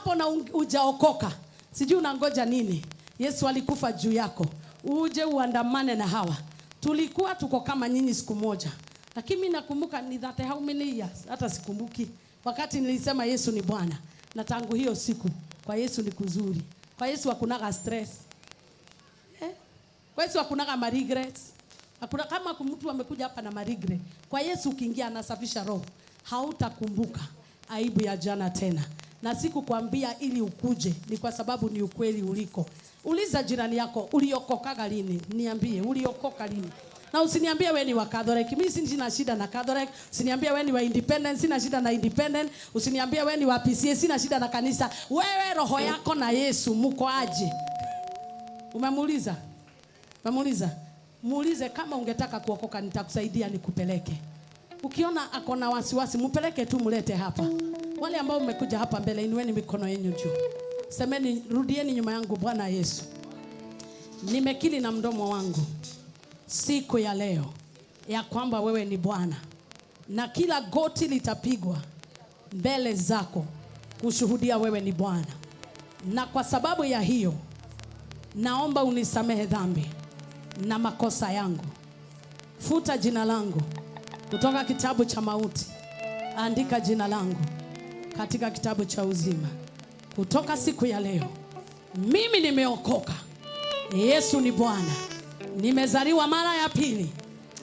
hapo na hujaokoka, sijui unangoja nini. Yesu alikufa juu yako, uje uandamane na hawa. Tulikuwa tuko kama nyinyi siku moja, lakini mimi nakumbuka ni that how many years, hata sikumbuki wakati nilisema Yesu ni Bwana. Na tangu hiyo siku kwa Yesu ni kuzuri. Kwa Yesu hakunaga stress. Kwa Yesu hakunaga ma regrets. Hakuna kama mtu amekuja hapa na ma regret. Kwa Yesu ukiingia anasafisha roho. Hautakumbuka aibu ya jana tena. Na sikukwambia ili ukuje, ni kwa sababu ni ukweli uliko. Uliza jirani yako, uliokokaga lini? Niambie, uliokoka lini? Na usiniambie wewe ni wa Catholic. Mimi sina shida na Catholic. Usiniambie wewe ni wa Independent, sina shida na Independent. Usiniambie wewe ni wa PCA, sina shida na kanisa. Wewe roho yako na Yesu mko aje? Umemuuliza? Umemuuliza? Muulize kama ungetaka kuokoka nitakusaidia nikupeleke. Ukiona ako na wasiwasi, mpeleke tu, mlete hapa. Wale ambao mmekuja hapa mbele, inueni mikono yenu juu. Semeni, rudieni nyuma yangu, Bwana Yesu, nimekiri na mdomo wangu siku ya leo ya kwamba wewe ni Bwana, na kila goti litapigwa mbele zako kushuhudia wewe ni Bwana. Na kwa sababu ya hiyo, naomba unisamehe dhambi na makosa yangu. Futa jina langu kutoka kitabu cha mauti, andika jina langu katika kitabu cha uzima. Kutoka siku ya leo, mimi nimeokoka. Yesu ni Bwana. Nimezaliwa mara ya pili.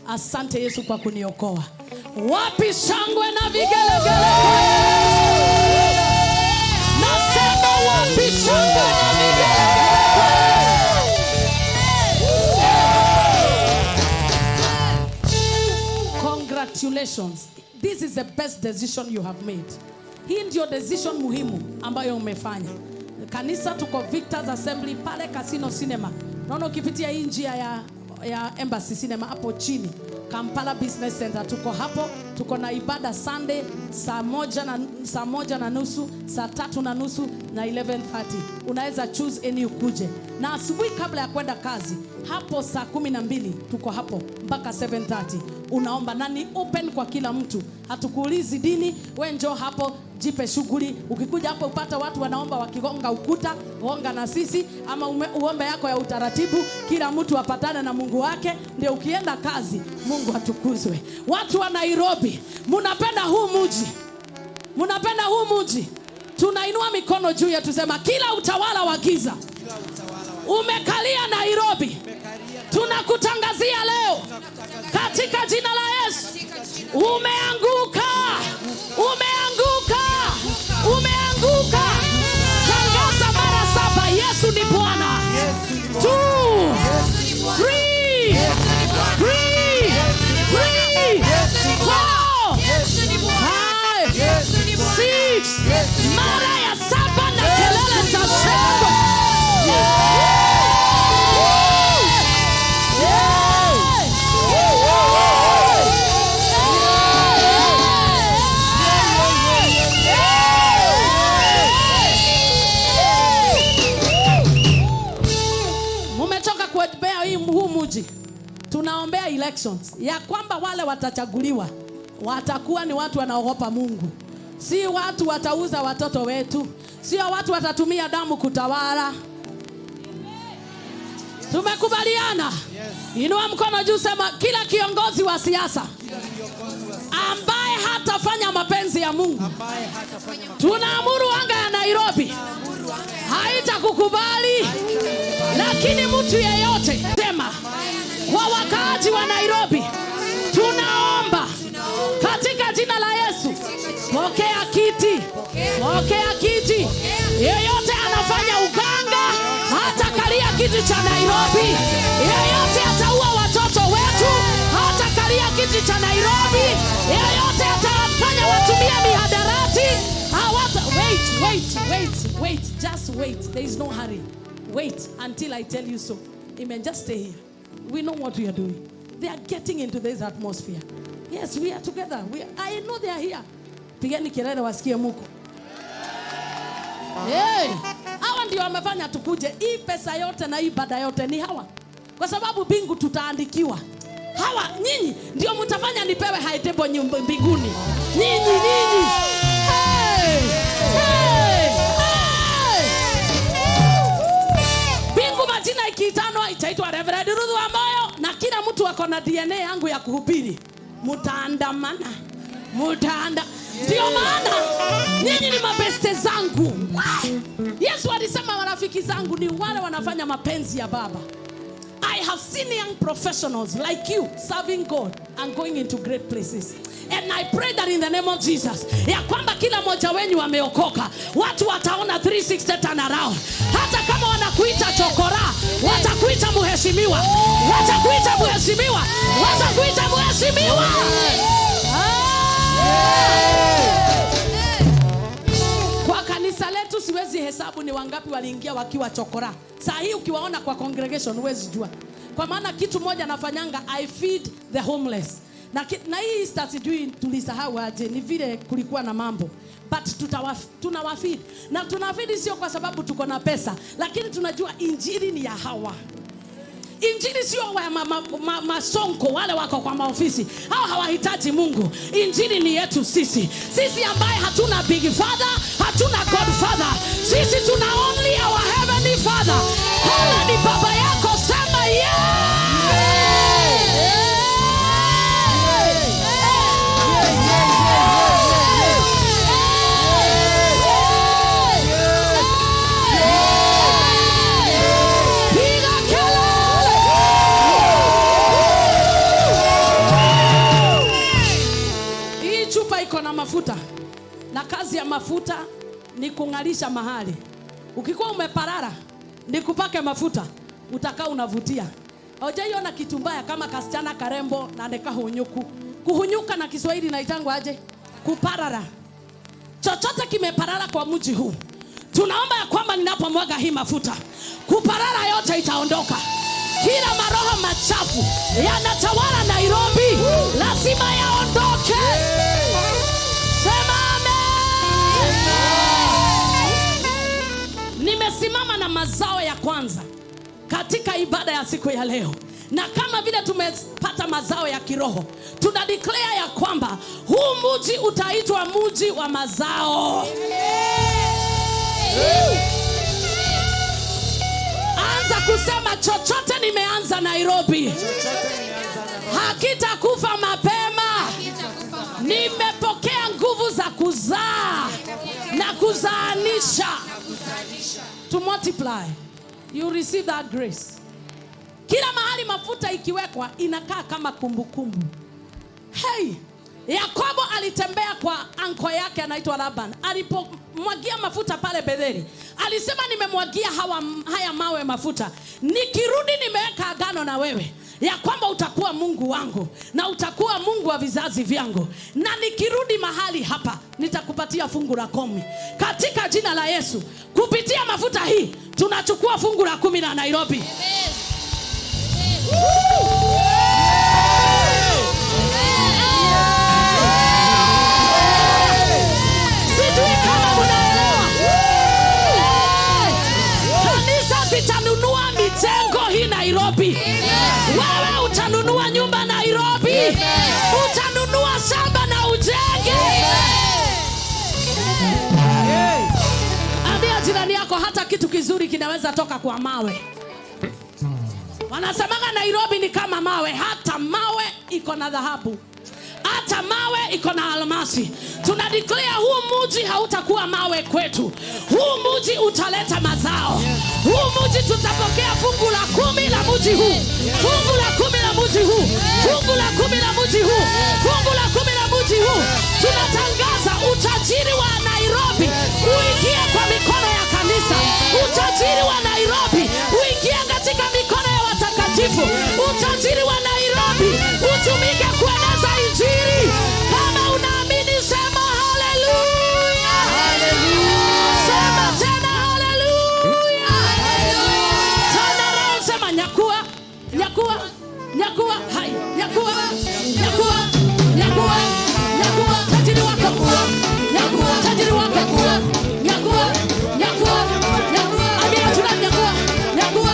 Asante Yesu kwa kuniokoa. Wapi shangwe na vigelegele? Nasema wapi shangwe na vigelegele? Congratulations. This is the best decision you have made. Hii ndio decision muhimu ambayo umefanya. Kanisa tuko Victor's Assembly pale Casino Cinema. Naona ukipitia hii njia ya Embassy Cinema hapo chini, Kampala Business Center, tuko hapo. Tuko na ibada Sunday 1:30, 3:30 na 11:30. Unaweza choose any ukuje. Na asubuhi kabla ya kwenda kazi hapo 12:00 tuko hapo mpaka 7:30. Unaomba na ni open kwa kila mtu. Hatukuulizi dini, we njoo hapo jipe shughuli. Ukikuja hapo upata watu wanaomba wakigonga ukuta, gonga na sisi, ama uombe yako ya utaratibu, kila mtu apatane na Mungu wake, ndio ukienda kazi Mungu atukuzwe. Watu wa Nairobi, mnapenda huu mji. Mnapenda huu mji. Tunainua mikono juu yetu tusema kila utawala wa giza umekalia Nairobi, tunakutangazia leo katika jina la Yesu, umeanguka, umeanguka, umeanguka. Tangaza mara 7, Yesu ni Bwana. 2 3 3 3 4 5 6. Mara ya 7 na kelele za shangwe. Mumetoka kuombea huu mji. Tunaombea elections ya kwamba wale watachaguliwa watakuwa ni watu wanaogopa Mungu. Si watu watauza watoto wetu, sio watu watatumia damu kutawala. Tumekubaliana? Yes. Inua mkono juu, sema kila kiongozi wa siasa ambaye hatafanya mapenzi ya Mungu, tunaamuru anga ya Nairobi haitakukubali. Lakini mtu yeyote, sema kwa wakaaji wa Nairobi, tunaomba katika jina la Yesu, pokea kiti, pokea kiti. Yeyote anafanya uganga hatakalia kiti cha Nairobi. Yeyote ataua watoto wetu hatakalia kiti cha Nairobi. Yeyote atafanya watumie mihadarati hawata. Wait, wait, wait, wait, just wait. There is no hurry. Wait until I tell you so. Amen. Just stay here. We know what we are doing. They are getting into this atmosphere. Yes, we are together. I know they are here. Pigeni kelele wasikie muko. Hey, hawa ndio wamefanya tukuje. Hii pesa yote na ibada yote ni hawa. Kwa sababu mbingu tutaandikiwa. Hawa nyinyi ndio mtafanya nipewe high table mbinguni. Nyinyi, nyinyi. Hey, hey, hey. wako na DNA yangu ya kuhubiri, mtaandamana. Mtaanda. Ndio maana nyinyi ni mabeste zangu. Yesu alisema marafiki zangu ni wale wanafanya mapenzi ya Baba. I have seen young professionals like you serving God and going into great places. And I pray that in the name of Jesus, ya kwamba kila mmoja wenyu ameokoka, watu wataona 360 turn around. Hata kama wanakuita chokora, watakuita mheshimiwa. Watakuita mheshimiwa. Watakuita mheshimiwa. Kwa kanisa letu siwezi hesabu ni wangapi waliingia wakiwa chokora. Saa hii ukiwaona kwa congregation huwezi jua. Kwa maana kitu moja nafanyanga, I feed the homeless. Na hii Easter sijui tulisahau aje, ni vile kulikuwa na mambo. But tunawafeed. Na tunawafeed sio kwa sababu tuko na pesa, lakini tunajua injili ni ya hawa. Injili sio wa masonko wale wako kwa maofisi. Hao hawahitaji Mungu. Injili ni yetu sisi. Sisi ambaye hatuna big father, hatuna godfather. Sisi tuna only our heavenly Father. Kama ni baba yako sema yeah. Mafuta. Na kazi ya mafuta ni kung'arisha mahali. Ukikuwa umeparara, nikupake mafuta, utakaa unavutia. Hujaiona kitu mbaya kama kasichana karembo na nekahunyuku. Kuhunyuka na Kiswahili inaitangwa aje? Kuparara. Chochote kimeparara kwa mji huu, tunaomba ya kwamba ninapomwaga hii mafuta, kuparara yote itaondoka. Kila maroho machafu yanatawala Nairobi lazima yaondoke. Sema amen. Nimesimama na mazao ya kwanza katika ibada ya siku ya leo. Na kama vile tumepata mazao ya kiroho, tuna declare ya kwamba huu mji utaitwa mji wa mazao. Anza kusema chochote nimeanza Nairobi hakitakufa mapema. Nimepokea nguvu za kuzaa na kuzaanisha. To multiply. You receive that grace. Kila mahali mafuta ikiwekwa inakaa kama kumbukumbu. Hey, Yakobo alitembea kwa anko yake anaitwa Laban. Alipomwagia mafuta pale Betheli, alisema nimemwagia haya mawe mafuta. Nikirudi nimeweka agano na wewe ya kwamba utakuwa Mungu wangu na utakuwa Mungu wa vizazi vyangu. Na nikirudi mahali hapa nitakupatia fungu la 10. Katika jina la Yesu, kupitia mafuta hii tunachukua fungu la 10 la Nairobi. Sijui kama mnaelewa. Kanisa zitanunua mijengo hii Nairobi. Wewe utanunua nyumba Nairobi. Utanunua shamba na ujenge. Ambia jirani yako hata kitu kizuri kinaweza toka kwa mawe. Wanasemaga Nairobi ni kama mawe. Hata mawe iko na dhahabu. Hata mawe iko na almasi. Tuna declare huu mji hautakuwa mawe kwetu. Huu mji utaleta mazao. Huu mji tutapokea fungu la 10 la mji huu. Fungu la 10 la mji huu. Fungu la 10 la mji huu. Fungu la 10 la mji huu. Tunatangaza utajiri wa Nairobi uingie kwa mikono ya kanisa. Utajiri wa Nairobi uingie katika mikono ya watakatifu. Utajiri wa Nairobi utumike kueneza injili. Kama unaamini sema haleluya. Sema tena haleluya. Tena roho sema nyakua, nyakua, nyakua, hai, nyakua, nyakua, nyakua, nyakua tajiri wako. Nyakua tajiri wako. Nyakua, nyakua, nyakua. Ambia tuna nyakua, nyakua.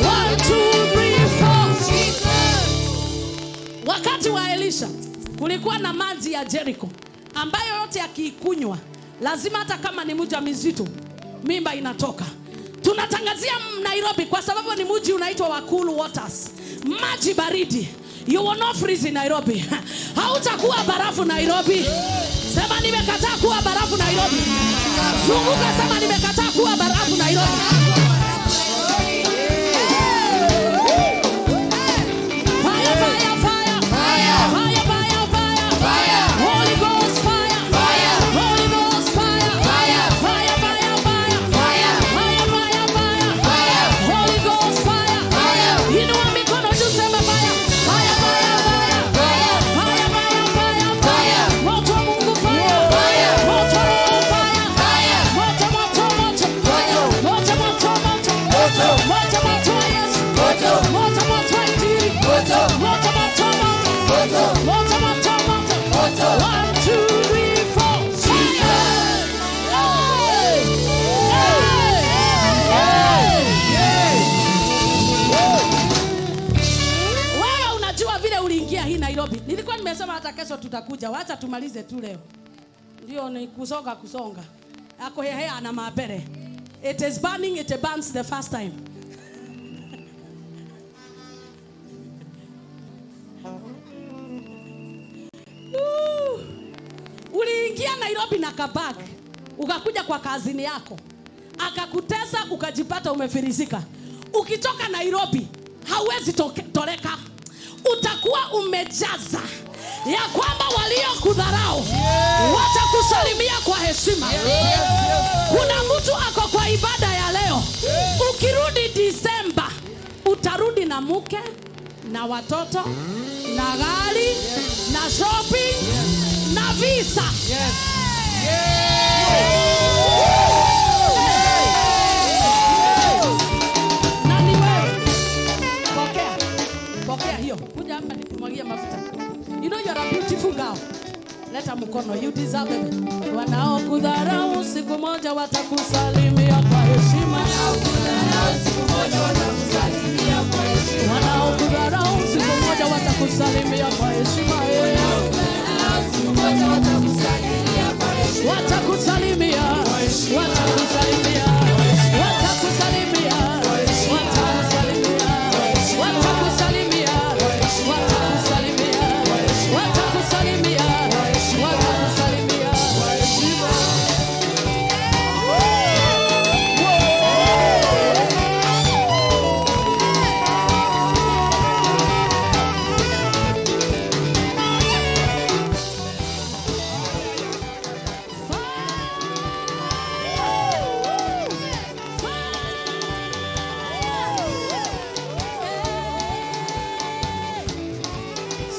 1 2 3 4. Wakati wa Elisha kulikuwa na maji ya Jericho ambayo yote yakiikunywa lazima hata kama ni mjamzito mimba inatoka. Tunatangazia Nairobi kwa sababu ni mji unaitwa wa cool waters, maji baridi. You will not freeze in Nairobi. Hautakuwa barafu Nairobi. Sema nimekataa kuwa barafu Nairobi. Zunguka, sema nimekataa kuwa barafu Nairobi. Fire, fire, fire. Fire, fire, fire. Holy Ghost fire. Holy Ghost fire. Fire, fire, fire. Fire, fire, fire. Holy Ghost fire. Inua mikono juu, sema fire. Fire, fire, fire. Fire, fire, fire, fire. Moto wa Mungu fire. Moto wa Roho fire. Moto, moto, moto. Moto, moto, moto. Moto, moto wa Yesu. Moto, moto wa Injili. Moto, moto, moto. Moto, moto, moto. 1, 2, 3, 4. Hey! Hey! Hey! Wewe unajua vile uliingia hii Nairobi. Nilikuwa nimesema hata kesho tutakuja. Wacha tumalize tu leo. Ndio ni kusonga kusonga. Ako hehe na mapere. It is burning, it burns the first time. Woo! Uliingia Nairobi na kabag, ukakuja kwa kazini yako, akakutesa, ukajipata umefirisika. Ukitoka Nairobi hauwezi toreka, utakuwa umejaza ya kwamba waliokudharau watakusalimia kwa heshima. Kuna mtu ako kwa ibada ya leo, ukirudi Disemba utarudi na mke na watoto na gari na shopping na visa. Na ni wewe. Pokea. Pokea hiyo. Kuja hapa nikumwagie mafuta. You know you are a beautiful girl. Leta mkono, you deserve it. Wanaokudharau siku moja watakusalimia kwa heshima. Wanaokudharau siku moja watakusalimia kwa heshima. Watakusalimia, watakusalimia, watakusalimia, watakusalimia, watakusalimia, watakusalimia, watakusalimia, watakusalimia.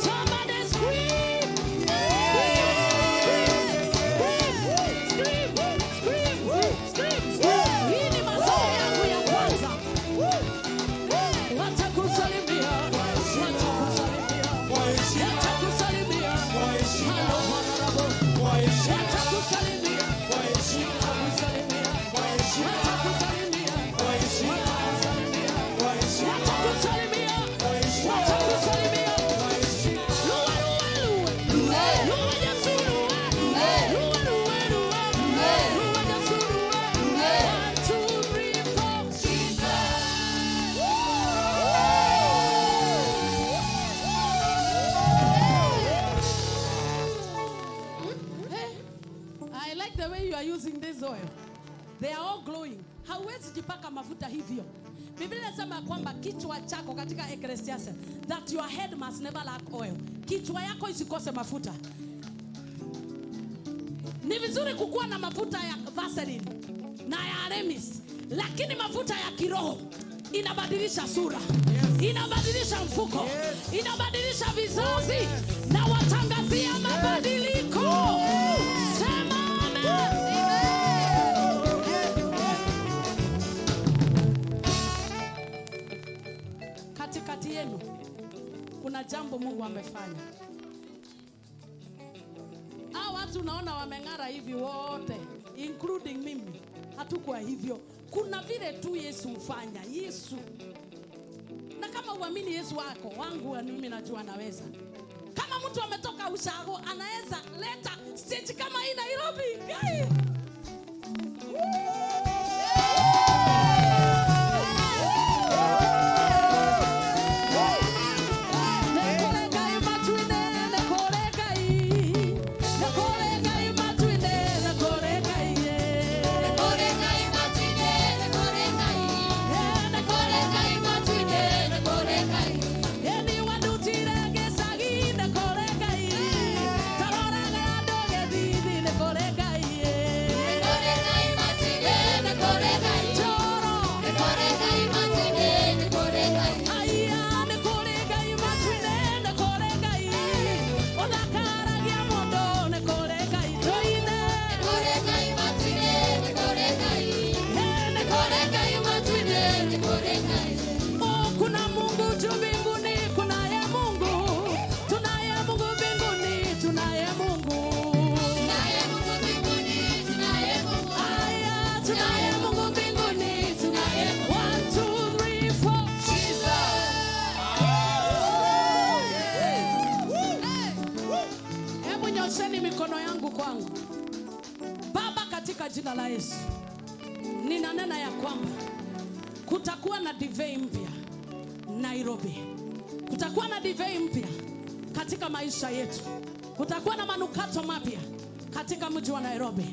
Somebody scream! Scream! Scream! Scream! Scream! Hii ni masomo yangu ya kwanza. Watakusalimia, watakusalimia, watakusalimia. Hello, honorable. Watakusalimia, watakusalimia, watakusalimia, watakusalimia, watakusalimia, watakusalimia. Luwe, luwe, luwe. Luwe, Yesu, luwe. Luwe, luwe, luwe. Luwe, Yesu, luwe. 1, 2, 3, 4. Hey, I like the way you are using this oil. They are all glowing. Hauwezi jipaka mafuta hivyo. Biblia inasema kwamba kichwa chako katika Ecclesiastes, that your head must never lack oil. Kichwa yako isikose mafuta. Ni vizuri kukuwa na mafuta ya Vaseline na ya Aramis, lakini mafuta ya kiroho inabadilisha sura, inabadilisha mfuko, inabadilisha vizazi, na watangazia mabadiliko. Sema amen. Katikati yenu kuna jambo Mungu amefanya. Hao watu unaona wameng'ara hivi wote, including mimi, hatukuwa hivyo. Kuna vile tu Yesu hufanya. Yesu. Na kama uamini Yesu wako, wangu na mimi najua anaweza. Kama mtu ametoka ushago anaweza leta stage kama hii Nairobi. Gai. Katika jina la Yesu, ninanena ya kwamba kutakuwa na divei mpya Nairobi. Kutakuwa na divei mpya katika maisha yetu. Kutakuwa na manukato mapya katika mji wa Nairobi.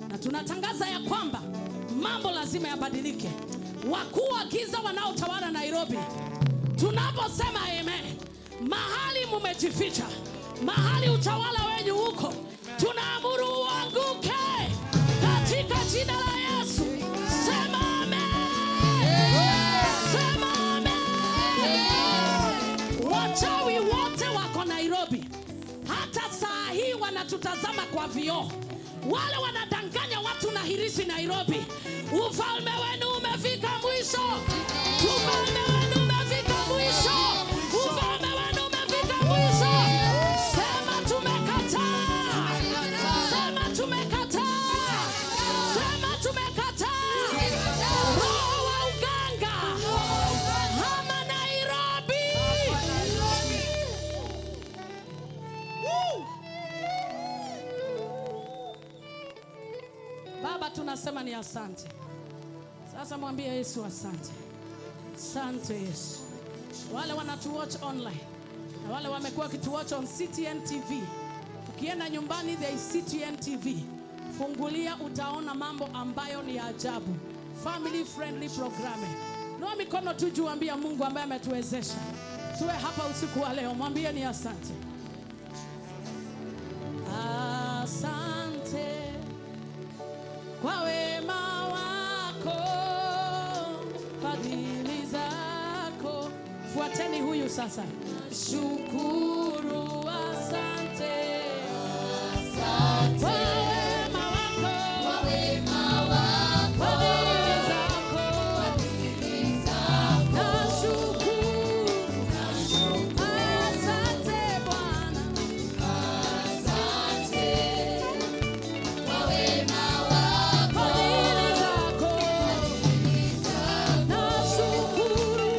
Na tunatangaza ya kwamba mambo lazima yabadilike. Wakuu wa giza wanaotawala Nairobi, tunaposema amen, mahali mumejificha, mahali utawala wenyu huko, tunaamuru uanguke katika jina la Yesu. Sema amen. Sema amen. Wachawi wote wako Nairobi, hata saa hii wanatutazama kwa vioo. Wale wanadanganya watu na hirisi Nairobi, ufalme wenu umefika mwisho. Ufalme wenu umefika mwisho. Ufalme wenu umefika mwisho. Sema tumekataa. Sema tumekataa. Sema tumekataa. Roho wa uganga, hama Nairobi. Baba, tunasema ni asante. Sasa mwambie Yesu asante. Asante Yesu. Wale wanatuwatch online na wale wamekuwa wakituwatch on CTN TV, ukienda nyumbani there is CTN TV. Fungulia, utaona mambo ambayo ni ya ajabu. Family friendly programming. Inua mikono tu juu, ambia Mungu ambaye ametuwezesha tuwe hapa usiku wa leo, mwambie ni asante. Asante kwa wema wako, fadhili zako. Fuateni huyu sasa. Shukuru, asante kwa wema wako, fadhili zako. Nashukuru, asante Bwana. Fadhili zako, nashukuru,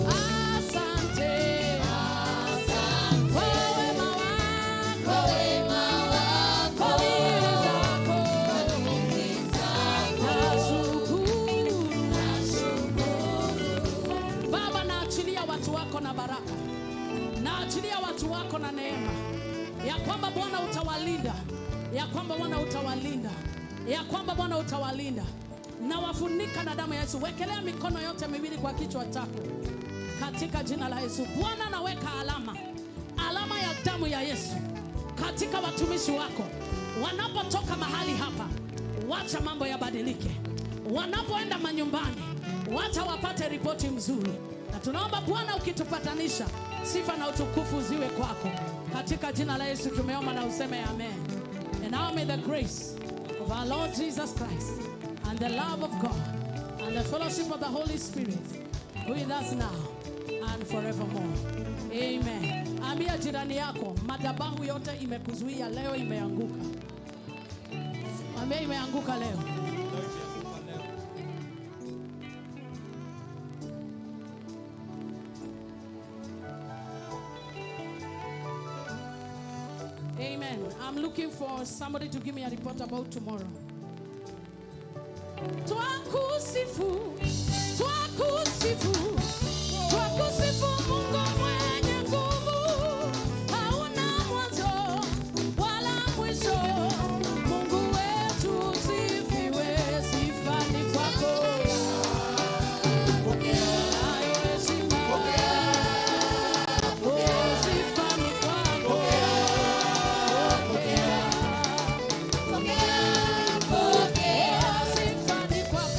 asante kwa wema wako, fadhili zako, nashukuru. Baba, naachilia watu wako na baraka, naachilia watu wako na neema, ya kwamba Bwana utawalinda, ya kwamba Bwana utawalinda, ya kwamba Bwana utawalinda. Na wafunika na damu ya Yesu. Wekelea mikono yote miwili kwa kichwa chako katika jina la Yesu. Bwana, naweka alama, alama ya damu ya Yesu katika watumishi wako wanapotoka mahali hapa, wacha mambo yabadilike. Wanapoenda manyumbani, wacha wapate ripoti mzuri. Na tunaomba Bwana, ukitupatanisha, sifa na utukufu ziwe kwako. Katika jina la Yesu tumeomba na useme amen. And now may the grace of our Lord Jesus Christ and the love of God and the fellowship of the Holy Spirit be with us now and forevermore. Amen. Ambia jirani yako, madhabahu yote imekuzuia leo imeanguka. Ambia imeanguka leo. Amen. I'm looking for somebody to give me a report about tomorrow. Twakusifu, twakusifu, twakusifu Mungu mwenye nguvu. Hauna mwanzo wala mwisho. Mungu wetu sifiwe, sifa ni kwako. Nayo heshima, oh, sifa ni kwako. Pokea, sifa ni kwako.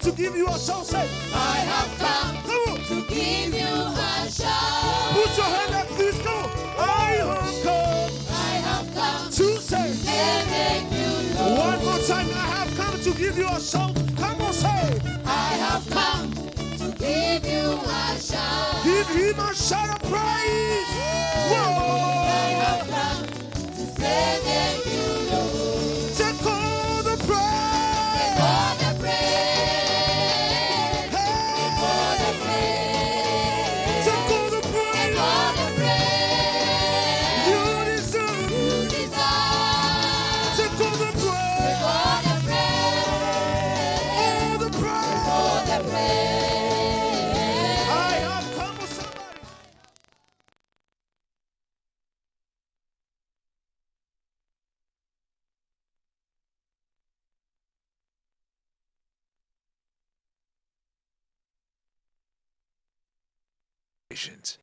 to give you a shout. Say, I have come come on. to give you a shout. Put your hand like this. Come on. I have come I have come to say. say thank you, Lord. One more time. I have come to give you a shout. Come on, say. I have come to give you a shout. Give him a shout of praise. I Whoa. have come to say thank you, Lord. Take all the praise. All the praise, Hey. all the praise, Take all the praise. all the praise You deserve. you deserve. Take all the praise. All the praise, All the praise. all the praise. I have come with somebody. Nations.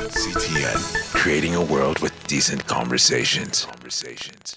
CTN, creating a world with decent conversations. Conversations.